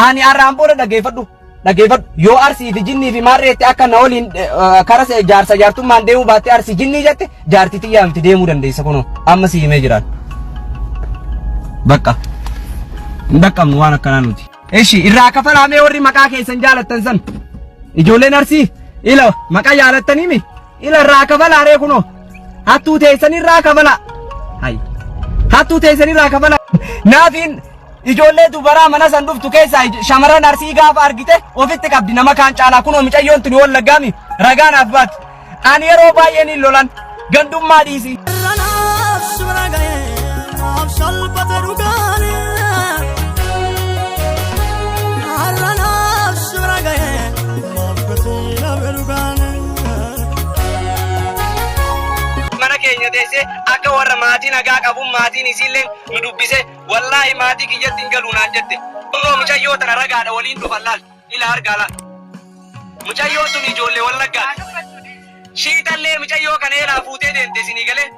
Ani arraan booda dhageeffadhu. Dhageeffadhu. Yoo arsii fi jinnii fi maarreetti akka na waliin kara jaarsa jaartummaan deemuu baattee arsii jinnii jette jaartii tiyyaa miti deemuu dandeessa kunoo amma si himee jiraan. Bakka. Hin dhaqqabnu waan akkanaa nuti. Ishi irraa kafalaa mee warri maqaa keessan jaalattan san. Ijoolleen arsii ila maqaa jaalattanii mi? Ila irraa kafalaa ree kunoo. Hattuu teessan irraa kafalaa. Hay. Hattuu teessan irraa kafalaa. Naafiin ijoollee dubaraa mana san dhuftu keessaa shamarran arsii gaafa argite ofitti qabdi nama kaan caalaa kunoo micayyoon tuni wallaggaami ragaa naaf baati. Ani yeroo baay'ee niin lolan gandummaa dhiisi. Irranaaf si bira ga'ee naaf salphate dhugaane. Har'anaaf si bira ga'ee naaf gatii dhabe dhugaane. Mana keenya teessee akka warra maatii nagaa qabuun maatiin isiillee nu dubbise wallaahi maatii kiyyatti hin galu naan jette. Kunoo mucayyoo tana ragaadha waliin dhufan laal ila argaa laal. Mucayyoon tun ijoollee wallaggaati. Shiitallee mucayyoo kana eelaa fuutee deemte isinii galee.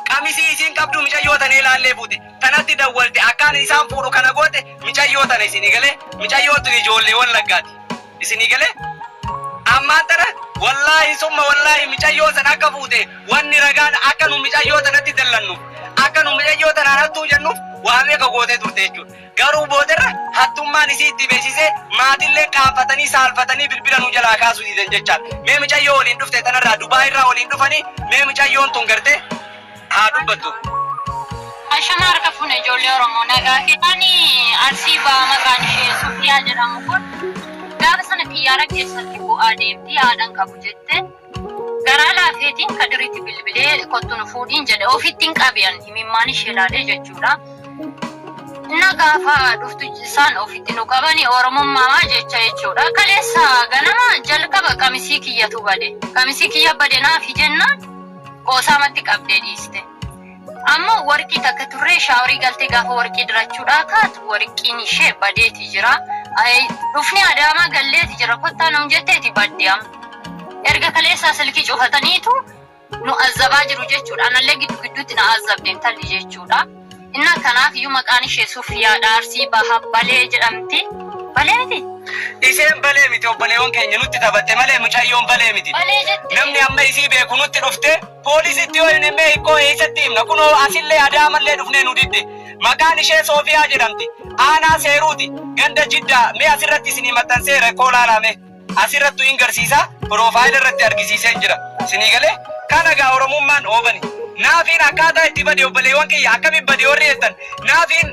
Qamisii isiin qabdu mucayyoo tana eelaallee fuute. Tanatti dawwalte akkaan isaan fuudhu kana goote mucayyoo tana isinii galee. Mucayyoon tun ijoollee wallaggaati. Isinii galee. Ammaan tana wallaahi summa wallaahi mucayyoo san akka fuute wanni ragaan akka nu mucayyoo tanatti dallannuuf akka nu mucayyoo tanaan hattuu jennuuf waa meeqa gootee turte jechuudha. Garuu boodarra hattummaan isii itti beeksisee maatilleen qaanfatanii saalfatanii bilbila nu jalaa kaasuu didan jechaadha. Mee mucayyoo waliin dhufte tanarraa Dubaay irraa waliin dhufanii mee mucayyoon tun gartee haa dubbattu. Ashama harka fuune ijoollee Oromoo nagaa keessani Arsii ba'a maqaan ishee Sofiyaa jedhamu kun gaafa sana xiyyaara keessatti bu'aa deemti haadhan qabu jette garaa laafeetiin kadiritti bilbilee kottu nu fuudhiin jedhe ofitti hin qabiyan himimmaan ishee ilaalee jechuudha. Na gaafa dhuftu isaan ofitti nu qabani Oromummaa jecha jechuudha. Kaleessa ganama jalqaba qamisii kiyyatu bade. Qamisii kiyya bade naafi jennaan qoosaamatti qabdee dhiiste. Amma warqii takka turree shaaworii galtee gaafa warqii dirachuudhaa kaatu warqiin ishee badeeti jira. Dhufni Adaamaa galleeti jira kottaa nuun jetteeti badde amma. Erga kaleessaa silkii cufataniitu nu azzabaa jiru jechuudha. Anallee giddu gidduutti na azzabde intalli jechuudha. Inna kanaaf iyyuu maqaan ishee Sufiyaadha Arsii Baha Balee jedhamti. Balee miti? Isheen balee miti obboleewwan keenya nutti taphatte malee mucayyoon balee miti. Balee jette. Namni amma isii beeku nutti dhufte poolisitti yoo hin himne hikkoo eessatti himna kunoo asillee adaamallee dhufnee nu didde. Maqaan ishee Soofiyaa jedhamti. Aanaa Seeruuti. Ganda Jiddaa mee asirratti isinii maxxanseera koo laalaa mee. Asirrattu hin garsiisa piroofaayila irratti argisiiseen jira. Isinii galee kana gaa Oromummaan oobani. Naafiin akkaataa itti bade obboleewwan kiyya akkamitti bade warri jettan naafiin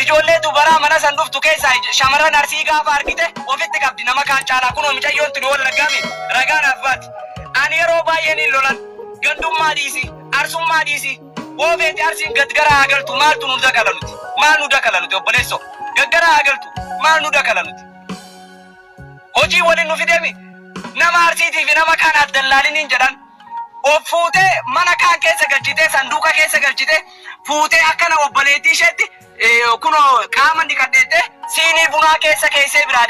ijoollee dubaraa mana san dhuftu keessaa shamarran arsii gaafa argite ofitti qabdi nama kaan caalaa kunoo micayyoon tuni wallaggaami ragaa naaf baati. Ani yeroo baay'ee niin lolan gandummaa dhiisi arsummaa dhiisi oofeeti arsiin gad gara haa galtu maaltu nu dakala nuti maal nu dakala nuti obboleessoo gaggara haa galtu maal nu dakala nuti. Hojii waliin nu fideemi. Nama Arsiitii fi nama kaan addallaaliniin jedhan. Of fuutee mana kaan keessa galchitee sanduuqa keessa galchitee fuutee akkana obboleettii isheetti kunoo qaama dhiqadheettee siinii bunaa keessa keessee biraa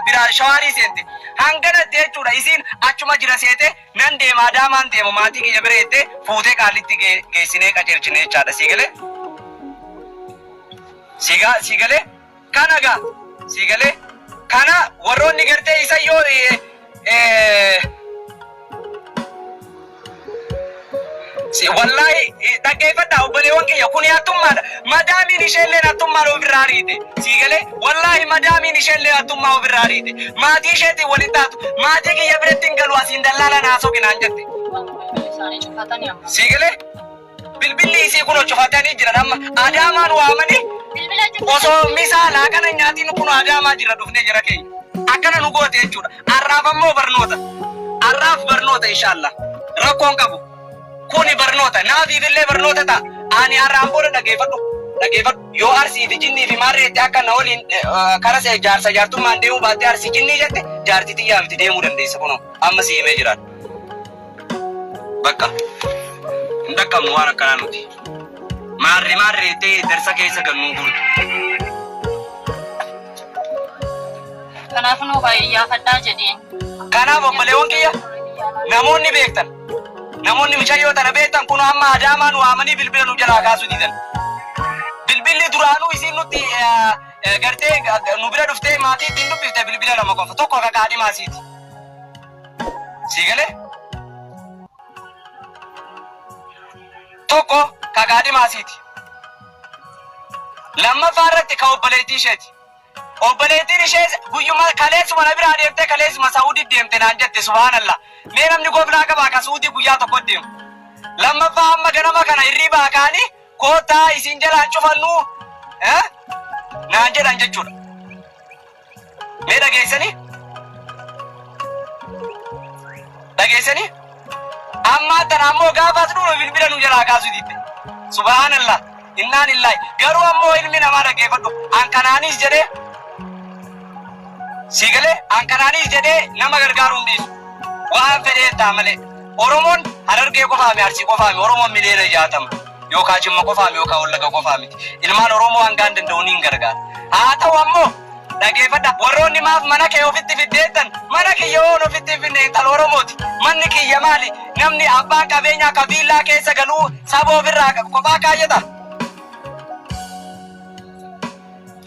biraa shawaarii seente. Hanganatti jechuudha isiin achuma jira seete nan deema adaamaan deema maatii kiyya bira jettee fuutee qaallitti geessinee qajeelchine jechaadha sii galee. Sii galee. Kana gaa sii galee kana warroonni gartee isa yoo wallaahi dhaggeeffadhaa obboleewwan kiyya kuni hattummaadha. Madaamiin isheelleen hattummaan ofirraa ariite. Sii galee wallaahi madaamiin isheellee hattummaa ofirraa ariite. Maatii isheetiin waliin taatu maatii kiyya biratti hin galu asiin dallaalaan haasoo naan jette. Isaanii cufatanii amma. Sii galee bilbilli isii kunoo cufatanii jiran amma Adaamaan waamanii Bilbila cufatanii. osoo misaa laaqana nyaatiin kun Adaamaa jira dhufnee jira keenya. Akkana nu goote jechuudha. Har'aaf ammoo barnoota. Har'aaf barnoota inshaallah. Rakkoon qabu. Kuni barnoota. Naafiif illee barnoota ta'a. Ani har'aan booda dhageeffadhu. Dhageeffadhu. Yoo arsii fi jinnii fi maarreetti akka na waliin kara jaarsa jaartummaan deemuu baattee arsii jinnii jette jaartii tiyyaa miti deemuu dandeessa kunoo amma si himee jiraan. Bakka. Hin dhaqqabnu waan akkanaa nuti. Maarree maarree jettee darsa keessa kan nuu guurtu. Kanaaf nu baay'ee jedheen. Kanaaf obboleewwan kiyya namoonni beektan namoonni mucayyoo tana beektan kun amma Adaamaa nu waamanii bilbila nu jalaa kaasuu didan. Bilbilli duraanuu isiin nutti Gartee nu bira dhuftee maatii ittiin dubbifte bilbila 2 qofa. Tokko ka kaadhimaa isiiti. Sii galee? Tokko ka kaadhimaa isiiti. Lammaffaa irratti ka obboleettii isheeti. Obboleettiin ishees guyyuma kaleessuma na biraa deemtee kaleessuma Sa'uudii deemte naan jette subhaanallah. Mee namni goflaa qabaa ka Su'uudii guyyaa tokko deemu. Lammaffaa amma ganama kana hirriibaa ka'anii koottaa isin jalaan cufannuu eh, naan jedhan jechuudha. Mee dhageessanii? Dhageessanii? Ammaa tana ammoo gaafa as dhufnu bilbila nu jalaa kaasuu didde. Subhaanallah. Innaan illaahi. Garuu ammoo ilmi namaa dhaggeeffadhu. An kanaanis jedhee sii galee an kanaanis jedhee nama gargaaruu hin dhiisu. Waan fedhee ta'a malee. Oromoon Harargee qofaami Arsii qofaami Oromoon miliyoona 60 yookaa Jimma qofaami yookaa Wallaga qofaa miti. Ilmaan Oromoo hangaan danda'u niin gargaara. Haa ta'u ammoo dhageeffadha warroonni maaf mana kee ofitti fidde jettan mana kiyya hoon ofitti hin fidne intala Oromooti. Manni kiyya maali? Namni abbaan qabeenyaa ka viillaa keessa galuu saba ofirraa kophaa kaayyata.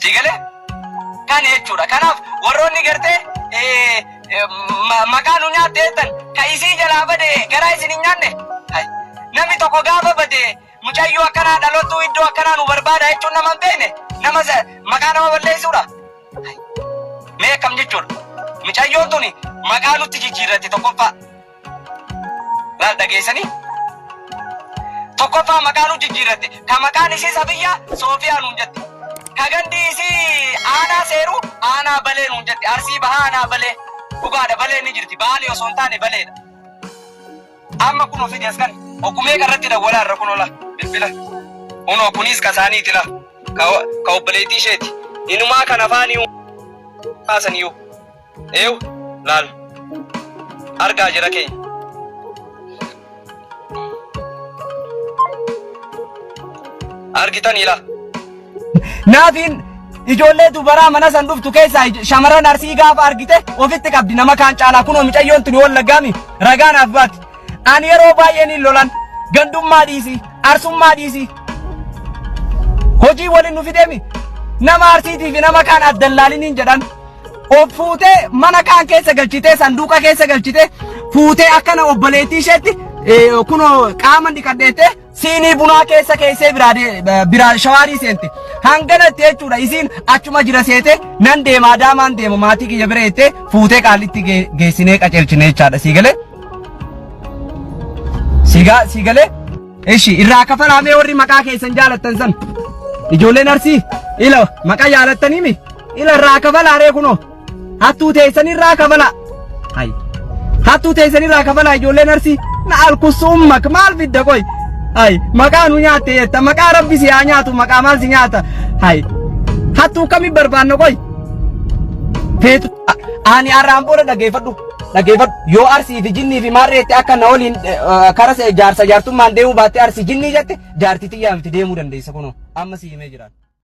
Si galee? Kan jechuudha. Kanaaf warroonni gartee maqaa nu nyaatte jettan ka isii jalaa bade garaa isin hin nyaanne. Hay. Namni tokko gaafa bade mucayyoo akkanaa dhalottuu iddoo akkanaa nu barbaada jechuun nama hin beekne nama maqaa nama balleessuudha. Hay. Mee akkam jechuudha. Mucayyoon tuni maqaa nutti jijjiirratti tokkoffaa. Laal dhageessanii? Tokkoffaa maqaa nu jijjiirratte. Ka maqaan isii Safiyyaa Soofiyaa nuun jette. Ka gandi isii aanaa seeruu aanaa Balee nuun jette. Arsii bahaa aanaa Balee. Dhugaadha Balee ni jirti. Baalee osoo hin taane Baleedha. Amma kunoo fidi as kan ogumee irratti dawwalaa irra kunoo la bilbila. Kunoo kunis ka isaaniiti la. Ka obboleettii isheeti. Inumaa kan afaanii kaasaniyyuu. Eew laal argaa jira keenya. Argitanii laa. Naafiin ijoollee dubaraa mana san dhuftu keessaa shamarran arsii gaafa argite ofitti qabdi nama kaan caalaa kunoo micayyoon tuni wallaggaami ragaa naaf baati. Ani yeroo baay'ee niin lolan gandummaa dhiisi arsummaa dhiisi hojii waliin nu fideemi nama arsiitii fi nama kaan addan laaliniin jedhan. Of fuutee mana kaan keessa galchitee sanduuqa keessa galchitee fuutee akkana obboleettii isheetti kunoo qaama dhiqadheettee siinii bunaa keessa keessee biraa biraa shawaarii seente. Hanganatti jechuudha isiin achuma jira seete nan deema adaamaan deema maatii kiyya bira jettee fuutee qaallitti geessinee qaceelchine jechaadha sii galee. Sigaa sii galee. Ishi irraa kafalaa mee warri maqaa keessan jaalattan san. Ijoolleen arsii ila maqaa jaalattaniimi ila irraa kafalaa ree kunoo. Hattuu teessan irraa kafalaa. Hay. Hattuu teessan irraa kafalaa ijoolleen arsii. Na alkussu ummak maal fidda qoy. Hay maqaa nu nyaatte jetta maqaa rabbi si haa nyaatu maqaa maal si nyaata. Hay. Hattuu kami barbaanna qoy. Feetu ani har'aan booda dhageeffadhu. Dhageeffadhu yoo arsii fi jinnii fi maarreetti akka na waliin kara jaarsa jaartummaan deemuu baatte arsii jinnii jette jaartii tiyyaa miti deemuu dandeessa kunoo amma si himee jiraan.